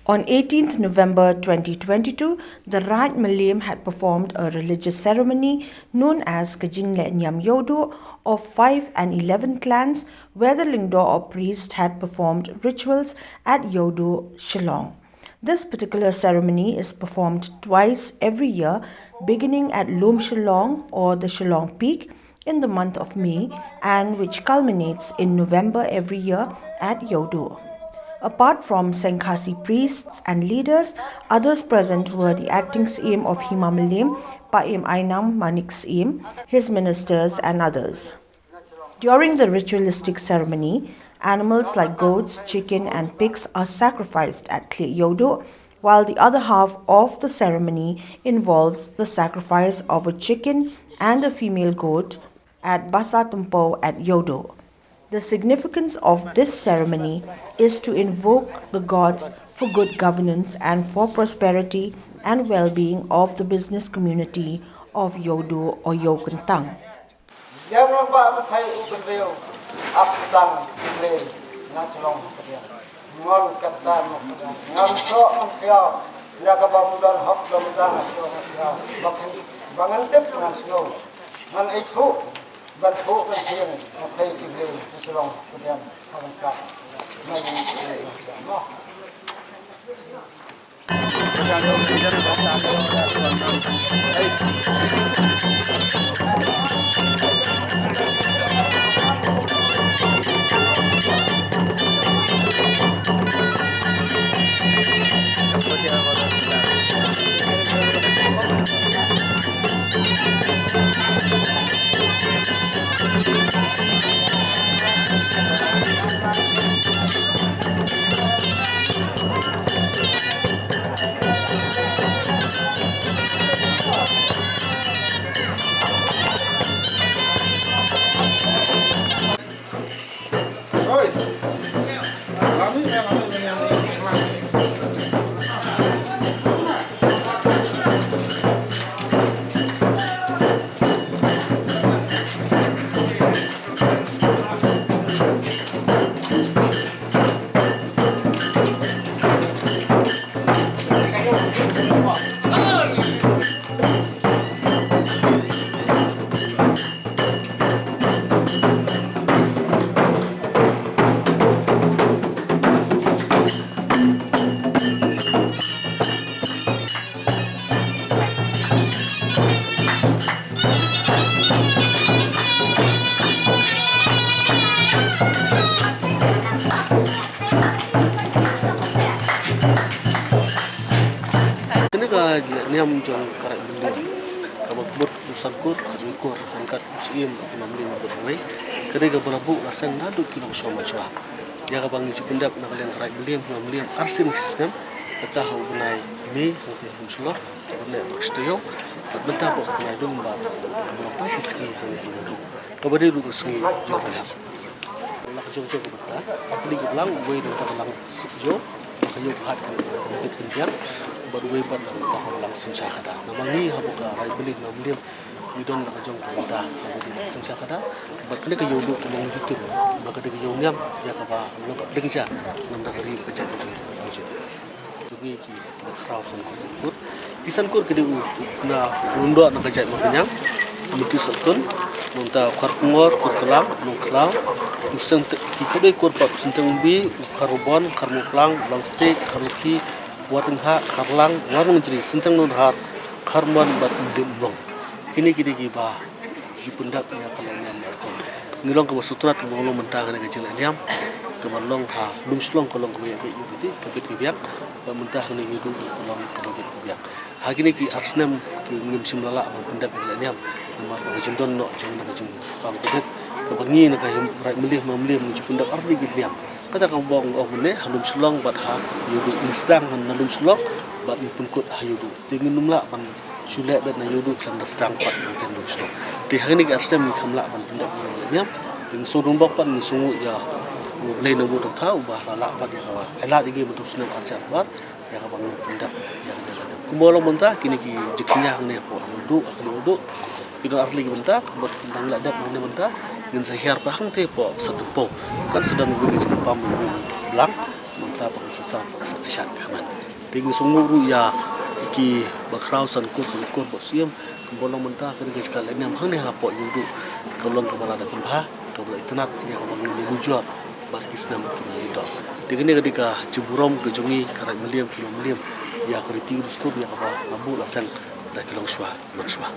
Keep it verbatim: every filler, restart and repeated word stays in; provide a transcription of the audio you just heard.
On eighteenth November twenty twenty-two, the Raid Mylliem had performed a religious ceremony known as Ka Jingleh Niam Ïewduh of five and eleven clans, where the Lyngdoh or priest had performed rituals at Ïewduh, Shillong. This particular ceremony is performed twice every year, beginning at Lum Shillong or the Shillong Peak in the month of May, and which culminates in November every year at Ïewduh. Apart from Seng Khasi priests and leaders, others present were the acting Syiem of Hima Mylliem, Paiem Ainam Manik Syiem, his ministers and others. During the ritualistic ceremony, animals like goats, chicken and pigs are sacrificed at Khlieh Ïewduh, while the other half of the ceremony involves the sacrifice of a chicken and a female goat at Basa Tympew at Ïewduh. The significance of this ceremony is to invoke the gods for good governance and for prosperity and well-being of the business community of Ïewduh or Ïew Kyntang. Ïa ngan ba ym phai u bynriew, ap tang u bynriew, nga chlong ha pdiang. Ngan kata mo pdiang. Ngan soh ngan phiaw. Ïa kaba u don hok don tang soh ngan phiaw. Ba phi, ba ngan tip ngan sngew. Ngan ïathuh, ban thuh ban thiang, nga phai u bynriew, nga chlong ha pdiang. Ha ban ka. Ngan ïathuh, ngan phiaw. Mo. Kane ka jingleh niam jong ka Raid Mylliem kaba mut u Sangkur, u Sangkur, ryngkat u Syiem, u Hima Mylliem bad uwei. Kane kaba la buh la seng naduh ki nongshong shuwa. Ïa kaba ngi ju pyndep na ka liang ka Raid Mylliem, Hima Mylliem, arsien shisnem, kata ha u bnai May, hangtei ha Lum Shillong, u bnai ba ka shtei ïew, bad mynta ba u bnai dum ba, ba u bnai shi sngi hangne ha Ïewduh. Kaba dei ruh ka sngi Ïew Rynhiar. La ka jong jong ka bynta, ha kane ka blang, uwei dang ta ka lang sik jo, ba ka ïew ka hat kan bit kan biang, bad uwei bad dang ta ka lang synshar khadar. Namar ngi haba ka Raid Mylliem, Hima Mylliem, ngi don la ka jong ka bynta, kaba dei lang synshar khadar, bad kane ka Ïewduh ka long jyntut, ba ka dei ka ïew niam, ïa kaba long ka pdeng ja, namar ka ri ka jaitbynriew. Jong ngi ki khraw Sangkur Sangkur. Ki Sangkur ki dei u, u khynnah u lyngdoh na ka jait Mawpyniang, Myntri Sohtun, nangta u Kharkongor, Kurkalang, Nongkhlaw, u Seng Te-, ki khatduh i kur pat, u Synteng Umbi, u Kharubon, Kharmawphlang, Langstieh, Kharlukhi, Wartyngkhah, Kharlang, Warnongjri, Synteng Nonghar, Kharmon bad Umdih Umlong. Kine ki dei kiba ju pyndep ïa ka lehniam. Ngi long kaba sngewtynnat kaba long mynta kane ka jinglehniam kaba long ha Lum Shillong, ka long kaba ïa bit ïa bit, ka bit ka biang. Bad mynta hangne ha Ïewduh ka long kaba bit ka biang. Ha kine ki ar snem ki ngim shym la lah ban pyndep ïa ka lehniam namar ka jingdon noh jong ka jingpang ka bit, kaba ngi na ka Raid Mylliem, Hima Mylliem ngi ju pyndep ar tylli ki niam. Kata kaba ong ong mynne ha Lum Shillong bad ha Ïewduh, ngi sdang na Lum Shillong bad ngi pynkut ha Ïewduh. Te ngin ym lah ban shu leh beit na Ïewduh khlem da sdang pat na Lum Shillong. Te ha kine ki ar snem ngi kham lah ban pyndep ïa ka lehniam. Te ngi sngew donbok pat, ngi sngewnguh ïa U Blei Nongbuh Nongthaw uba la lah pat ïa kaba, la lah ïa ngi mynta u snem ar hajar arphew ar ïa kaba ngin pyndep ïa ka lehniam. Kumba long mynta kine ki jingkñia hangne hapoh Ïewduh, ha kane Ïewduh, ki don ar tylli ki bynta, bad nang leh dep hangne mynta ngin sa hiar pat hangtei hapoh Basa Tympew. Kan sa don uwei ka jingpam uwei u blang, mynta pat kan sa sah pat sa ka shad ka kmen. Ngi sngewnguh ruh ïa ki bakhraw san kur, san kur bad siem, kumba long mynta ka dei ka jaka lehniam hangne hapoh Ïewduh, ka long kaba la da pynbha, kaba la itynnad ïa kaba ngi ïa nujor bad ki snem kiba la dep. Te kane ka dei ka jingburom ka jong ngi ka Raid Mylliem ki Nongmylliem ïa ka riti ka dustur ïa kaba la buh la seng da ki longshuwa mansuwa.